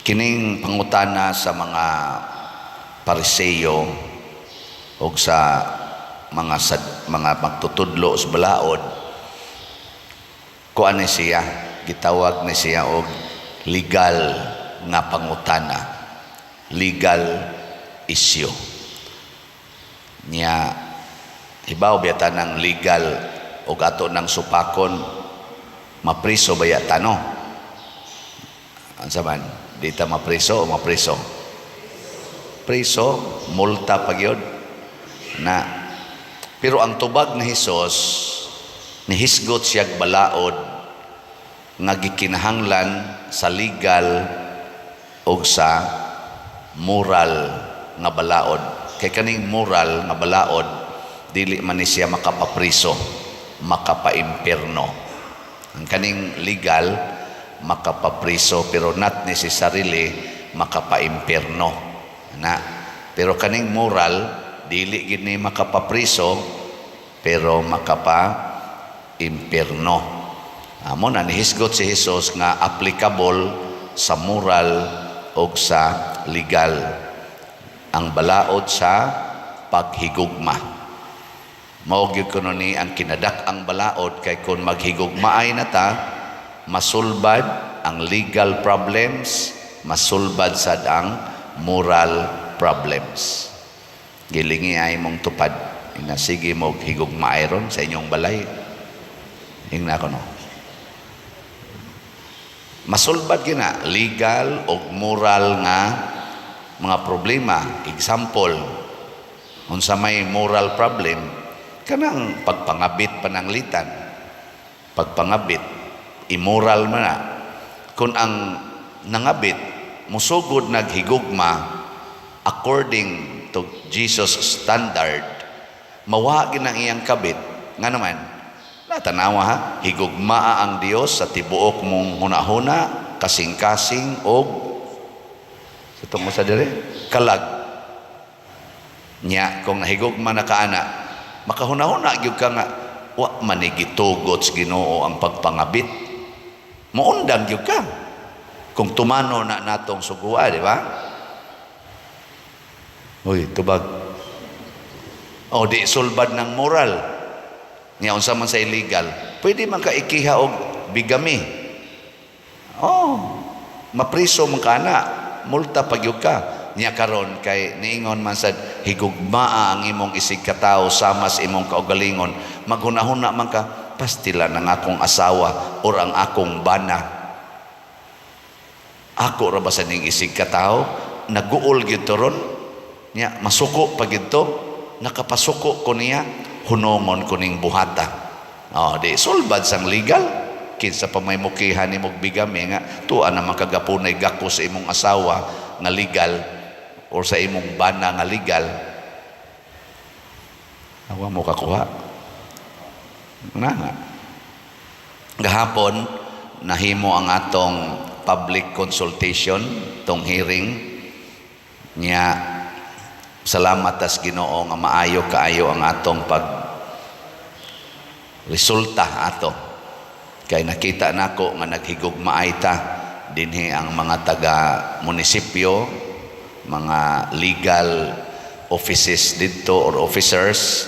Kining pangutana sa mga Pariseo o sa mga magtutudlo sa balaod, kuan ni siya, gitawag ni siya og legal nga pangutana, legal issue niya. Hibaw biyata ng legal og ato ng supakon, mapriso ba yata, no? Unsa man, di ta mapriso o mapriso? Priso, multa pa gyud na. Pero ang tubag ni Hesus, nihisgot siyag balaod nga gikinahanglan sa legal og sa moral nga balaod, kay kaning moral nga balaod, dili man ni siya makapapriso, makapaimpierno. Ang kaning legal, makapapriso, pero not necessarily makapaimpierno na. Pero kaning moral, dili gid ni makapapriso pero makapa impierno. Amo na nihisgot si Jesus nga applicable sa moral o sa legal, ang balaod sa paghigugma. Mao gyud kuno ni ang kinadak-ang balaod, kay kung maghigugmaay na ta, masulbad ang legal problems, masulbad sad ang moral problems. Gilingi ay mong tupad ina, sige mo higugmaay ron sa inyong balay. Ingna ko, no? Masulbad gina legal o moral nga mga problema. Example, unsa may moral problem? Kanang pagpangabit, pananglitan. Pagpangabit, immoral man na. Kung ang nangabit musugod naghigugma according to Jesus standard, mawa gid ang iyang kabit. Nga naman, natanawa ha, higugmaa ang Dios sa tibuok mong hunahuna, kasing-kasing og sa tungo sa dire kalag. Nya kung nahigugma na ka ana, makahuna-huna gyud ka nga wa man ni gitugot sa Ginoo ang pagpangabit. Moundang gyud ka kung tumano na natong sugua, di ba? Uy, tubag. O di sulbad ng moral. Nya unsa man sa illegal? Pwede man ka ikiha og bigamy. Oh, mapriso man ka na, multa pa gyud ka. Nya karon kay niingon man sad, higugmaa ang imong isig katawo sama sa imong kaugalingon, maghunahuna man ka, pastila ng akong asawa or ang akong bana. Ako ra ba sa ning isig katawo? Naguol gyud to ron. Nya masuko pa gyud to. Nakapasuko ko niya, hunongon ko ning buhata. Oh, di sulbad sang legal. Kinsa pa may mukiha ni mong bigamy nga tuwa naman kagapunay gako sa imong asawa nga legal or sa imong bana nga legal. Awa mo kakuha. Na nga. Gahapon nahimo ang atong public consultation, tong hearing niya. Salamat tas Ginoo nga maayo kaayo ang atong pag resulta ato, kay nakita nako nga naghigugmaay ta dinhi, ang mga taga munisipyo, mga legal offices didto or officers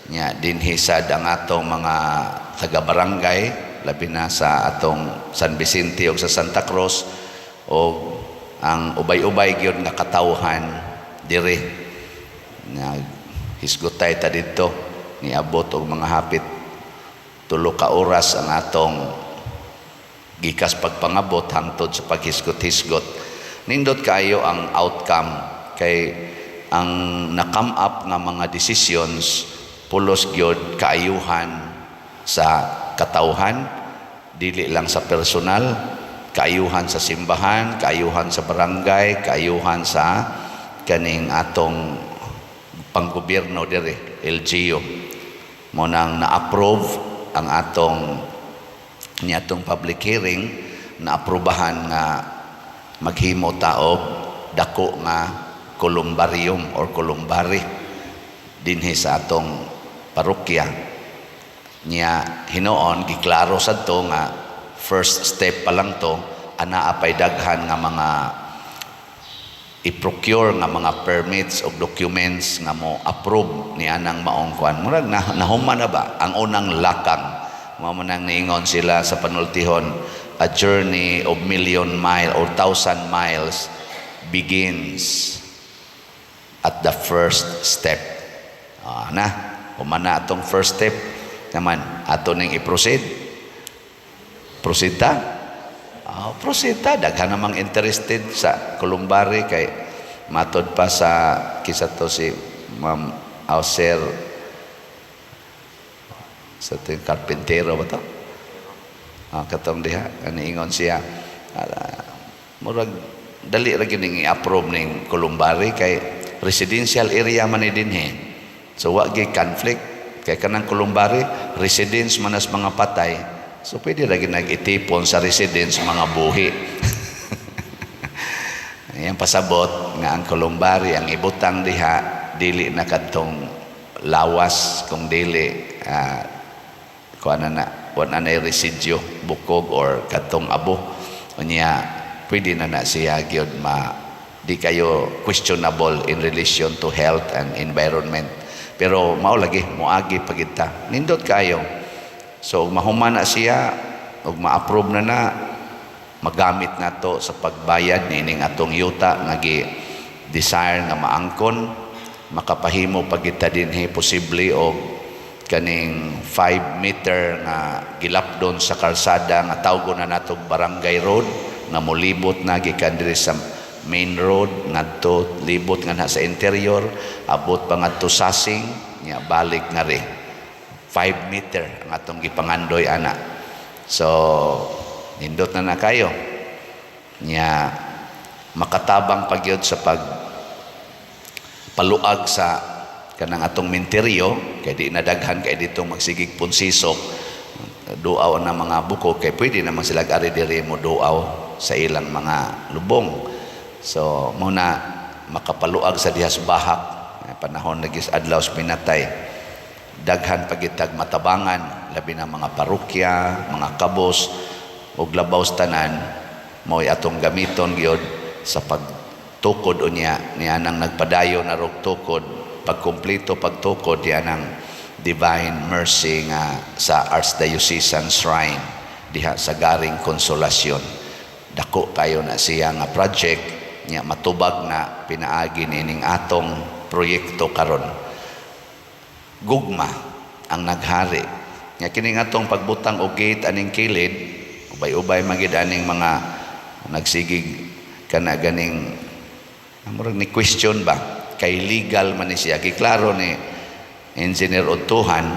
nya, dinhi sad ang atong mga taga barangay, labi na sa atong San Vicente ug sa Santa Cruz, o ang ubay-ubay gyud nga katawhan diri nga hisgutay ta didto. Niabot og mga hapit 3 ka oras ang atong gikas pagpangabot hangtod sa paghisgot-hisgot. Nindot kaayo ang outcome, kay ang na-come up nga mga decisions, pulos gyud kaayuhan sa katawhan, dili lang sa personal, kaayuhan sa simbahan, kaayuhan sa barangay, kaayuhan sa kaning atong panggobyerno diri, LGU. Mo nang na-approve ang atong niatong public hearing, na-aprobahan nga maghimo ta og dako nga columbarium or columbary dinhi sa atong parokya. Nya hinuon giklaro sad to nga first step pa lang to, anaa pay daghan nga mga i-procure nga mga permits o documents nga mo approve ni anang maong kuan. Murag na, nahuman na ba ang unang lakang. Mao man nang niingon sila sa panultihon, "A journey of million mile or thousand miles begins at the first step." Ah, na human na atong first step naman, ato ning i-proceed. Proceed ta. Ah, proceed ta. Daghan namang interested sa columbary kay matod pa sa kisa to si Ma'am Auser sa ting karpintero ba to? Ah, katong diha aniingon siya. Ah, murag dali ra gyud ning i-approve ning columbary kay residential area man ni dinhi. So wa gyud conflict kay kanang columbary, residence man as mga patay. So pwede ra gyud nag-itipon sa residence mga buhi. Ayan, pasabot nga ang columbary ang ibutang diha dili na kadtong lawas kung dili kuan na na wala na residue, bukog or kadtong abo. Unya pwede na na siya gyud ma di kayo questionable in relation to health and environment. Pero mao lagi moagi pagid ta. Nindot kayo. So ug mahuman na siya ug ma-approve na na, magamit na to sa pagbayad niining atong yuta nga gi desire nga maangkon, makapahimo pag kita dinhi posible og kaning 5 meter nga gilapdon sa kalsada nga tawgon na natog barangay road nga molibot na gikan diri sa main road ngadto libot nga na sa interior, abot pa ngadto Sasing, nya balik nga ri. 5 meter ang atong gipangandoy ana. So nindot na na kayo nya, makatabang pagyud sa pag paluag sa kanang atong minteryo kay di na daghan kay dito magsigig punsisok, duaw na mga buko kay pwede naman sila ari diri mo duaw sa ilang mga lubong. So muna makapaluag sa dihas bahak. Eh, panahon lagi sa adlaw sa pinatay, daghan pagitag matabangan, labi na mga parokya, mga kabos, ug labaw sa tanan mao'y atong gamiton gyud sa pagtukod unya niya nang nagpadayon na rog tukod, pagkumpleto pagtukod niya ng Divine Mercy nga sa Archdiocesan Shrine diha sa Garing Consolacion. Dako kayo na siya nga project nya matubag na pinaagi nining atong proyekto karon. Gugma ang naghari nga kini nga atong pagbutang og gate aning kilid, ubay-ubay magid aning mga nagsigig kana ganing murag ni question ba kay legal man ni siya. Giklaro ni Engineer Otuhan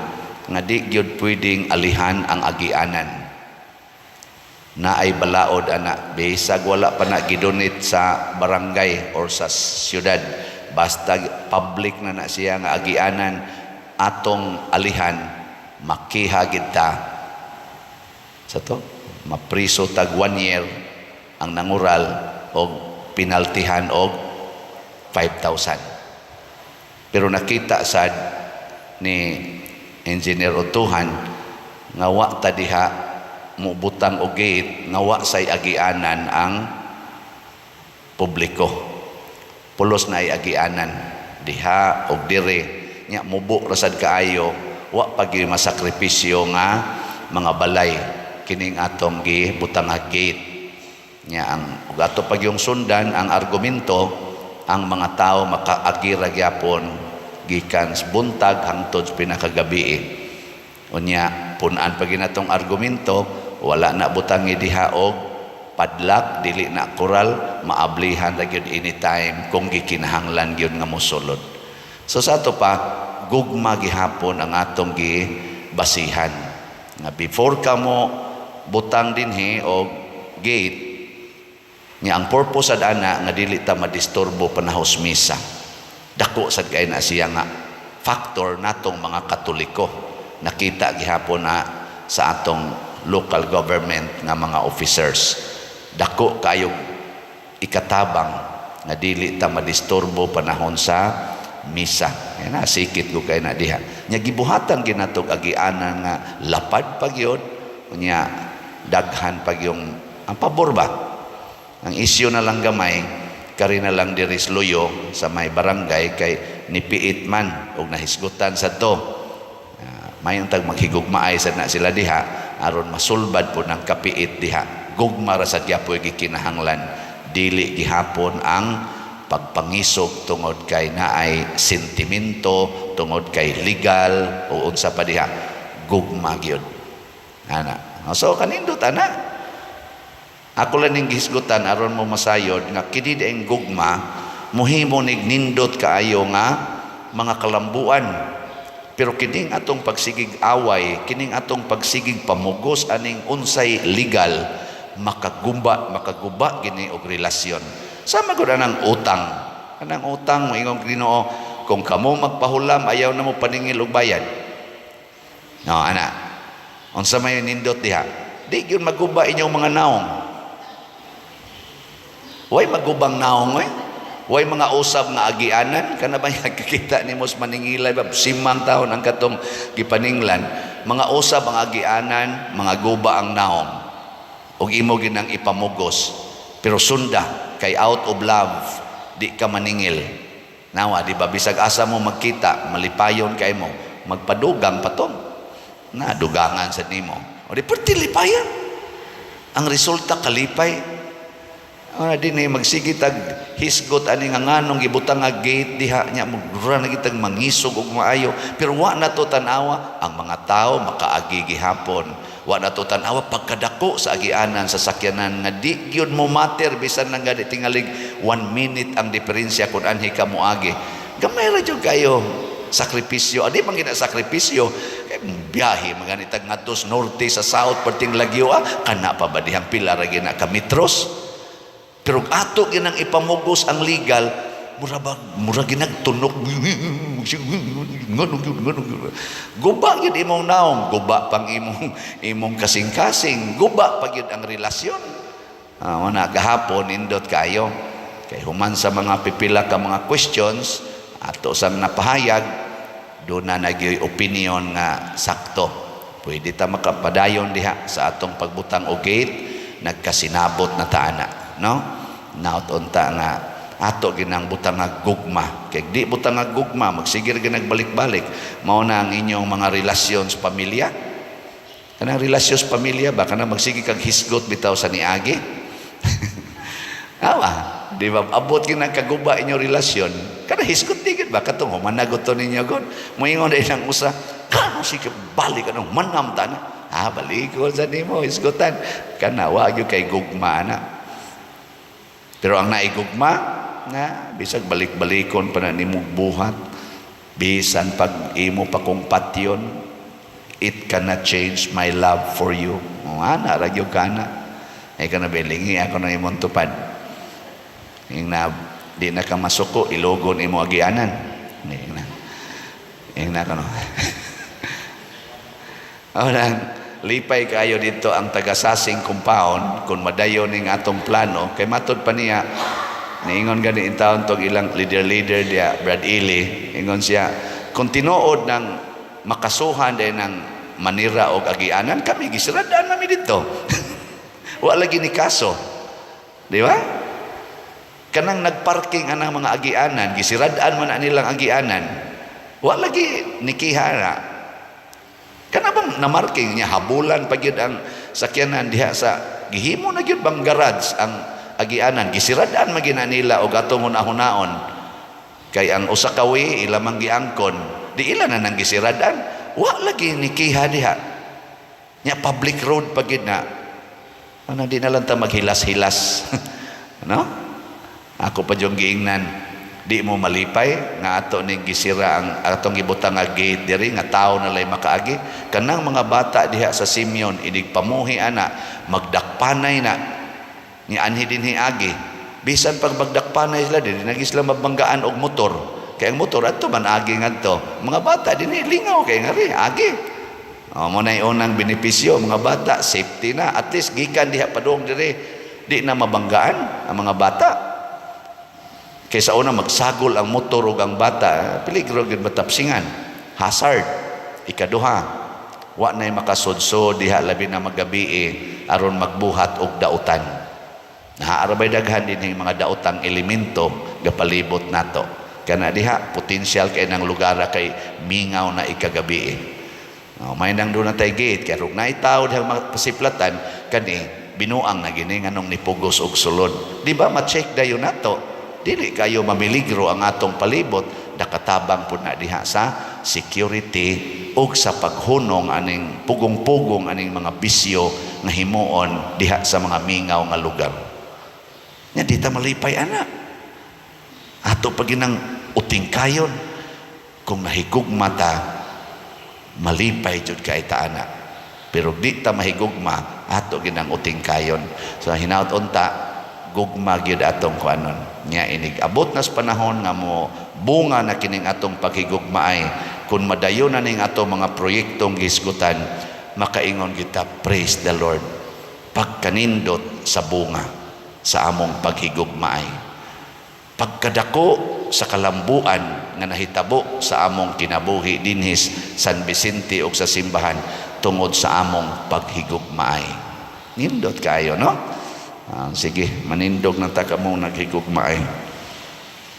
nga di gyud pwedeng alihan ang agianan na ay balaod ana, bisag wala pa na gidonate sa barangay or sa syudad. Basta public na na siya nga agianan, atong alihan, makiha gid ta sa to, mapriso tag one year ang nangural og penaltihan og 5,000. Pero nakita sad ni Engineer Otuhan nga wa ta diha mubutang og gate nga wa say agianan ang publiko. Pulos na ay agianan diha og dire nya mubo ra sad kaayo, wa pa gyud masakripisyo nga mga balay kining atong gibutang nga gate nya. Ang ug ato pag yung sundan ang argumento, ang mga tao makaagi ra gyapon gikan sa buntag hangtod sa pinakagabi. Unya pun-an pa ginatong argumento, wala na butangi diha og padlock, dili na koral, maablihan ra gyud anytime kung gikinahanglan gyud nga mosulod. So sa ato pa, gugma gihapon ang atong gibasihan nga before ka mo butang dinhi og gate nga ang purpose sad ana nga dili ta madisturbo panahos misa. Dako sad kay na siya nga factor natong mga Katoliko. Nakita gihapon na sa atong local government nga mga officers, dako kayo ikatabang nga dili ta madisturbo panahon sa misa. Yan na, sikit ko kay na diha. Nya gibuhatan ginatog agianan nga lapad pa gyud, nya daghan pa yung ang pabor ba. Ang isyu na lang gamay Kari na lang diri sa Luyo sa may barangay kay nipiit man og nahisgutan sa to. Mayong tag maghigugmaay sad na sila diha aron masulbad po ng kapiit diha. Gugma ra sad gyapoy gikinahanglan, dili gihapon ang pagpangisog tungod kay naay sentimento, tungod kay legal o unsa pa diha. Gugma gyud ana. So kanindot ana. Ako lang ning gihisgutan aron mo masayod nga kini dieng gugma muhimo nig nindot kaayo nga mga kalambuan. Pero kining atong pagsigig away, kining atong pagsigig pamugos aning unsay legal, makagumba, makaguba gini og relasyon. Sama gud anang utang. Anang utang, moingon Ginoo, kung kamo magpahulam, ayaw na mo paningil og bayad. No, ana. Unsa may nindot diha? Di gyud maguba inyong mga naong. Way magubang naong eh. Way mga usab nga agianan kana ba kakita nimo sa maningilay ba simang taon ang katong gipaninglan, mga usab ang agianan, mga guba ang naong ug imo ginang ipamugos, pero sunda kay out of love di ka maningil. Nawa di ba, bisag asa mo magkita, malipayon kay mo magpadugang pa to na dugangan sa nimo o di perti lipayan ang resulta, kalipay. Ah, di na magsige tag hisgot ani nga nganong gibutang nga gate diha nya, mura na kitag mangisog og maayo, pero wa na to tan-awa ang mga tao makaagi gihapon. Wa na to tan-awa pagkadako sa agianan sa sakyanan nga di gyud mo matter bisan lang gani tingalig one minute ang diferensya kung anhi ka moagi. Gamay ra jud kayo sakripisyo. Adi man gina sakripisyo kay biyahe magani tag ngadto sa norte, sa south, perting lagyo, ah, kana pa ba dihang pila ra gina ka metros. Pero ato ginang ipamugos ang legal, mura ba, mura ginag tunok. Nganong yun, nganong yun. Guba yun imong naong, guba pang imong kasing-kasing, guba pa yun ang relasyon. Ah, na gahapon nindot kayo. Kay human sa mga pipila ka mga questions, ato sang napahayag, doon na nagyoy opinion nga sakto. Pwede ta makapadayon diha sa atong pagbutang og gate, nagkasinabot na ta ana, no? Naot unta nga ato ginang butang nga gugma. Kay di butang nga gugma, magsige ra balik-balik. Mao na ang inyong mga relasyon sa pamilya. Kanang relasyon sa pamilya ba, kanang magsige kag hisgot bitaw sa niagi. Awa, di ba abot ginang kaguba inyong relasyon? Kana hisgot di gid ba katong humanagot to ninyo god. Moingon din ang usa, kano sige balik anong manam ta na. Ah, balik ko sa nimo hisgotan. Kana wa gyud kay gugma na. Pero ang naigugma na bisag balik-balikon pa na nimo buhat, bisan pag imo pa kong patyon, it cannot change my love for you. O, ana ra gyud kana. Ay kana bilingi ako na imong tupad. Ing na di na ka masuko, ilogon imo agianan. Ing na. Ing na kano. Lang, lipay kayo dito ang taga-Sasing compound kung madayon ning atong plano kay matod pa niya niingon gani in taon tog ilang leader-leader diya, Brad Ely. Ingon siya, kung tinuod ng makasuhan din ng manira og agianan, kami gisiradaan nami dito. Wa lagi ni kaso, di ba? Kanang nagparking anang mga agianan, gisiradaan man na nilang agianan, wa lagi nikiha na. Kana bang namarking niya, habulan pa gyud ang sakyanan diha sa gihimo na gyud bang garage ang agianan, gisiradaan man gyud na nila og atong hunahunahon kay ang usa ka way ila man giangkon, di ila na nang gisiradaan. Wa lagi nikiha diha nya, public road pa gyud na. Ano, di na lang ta maghilas-hilas, no? Ako pa yung giingnan, di mo malipay nga ato ning gisira ang atong gibutang nga gate diri nga tao na lay makaagi? Kanang mga bata diha sa Simeon, inig pamuhi ana, magdakpanay na ni anhi dinhi agi. Bisan pag magdakpanay sila, di nagi sila mabanggaan og motor kay ang motor adto man agi ngadto. Mga bata dinhi lingaw kay ngari agi. Oh, mo na unang benepisyo, mga bata safety na, at least gikan diha padung diri di na mabanggaan ang mga bata. Kaysa una magsagol ang motor ug ang bata, peligro gyud, matapsingan. Hazard. Ikaduha, wa nay makasudsod diha labi na magabi aron magbuhat og dautan. Naa ra bay daghan din mga daotang elemento gapalibot nato. Kana diha potensyal kay ng lugar kay mingaw na ikagabi. Oh, may nang doon na tay gate kay rug naay tawo dihang mapasiplatan kani, binuang na gini, nganong nipugos og sulod. Di ba ma-check dayon nato? Dili kayo mamiligro ang atong palibot, nakatabang pud na diha sa security ug sa paghunong aning pugong-pugong aning mga bisyo nga himuon diha sa mga mingaw nga lugar. Nya di ta malipay ana. Ato pa ginang uting kayon. Kung nahigugma ta, malipay jud kay ta ana. Pero di ta mahigugma, ato ginang uting kayon. So hinaut unta gugma gyud atong kuanon. Nya inig abot nas panahon nga mo bunga na kining atong paghigugma ay kung madayon na ning atong mga proyektong gisgutan, makaingon kita, "Praise the Lord." Pagkanindot sa bunga sa among paghigugmaay. Pagkadako sa kalambuan nga nahitabo sa among kinabuhi dinhis San Vicente ug sa simbahan tungod sa among paghigugmaay. Nindot kayo, no? Ah, sige, manindog na ta kamong naghigugmaay.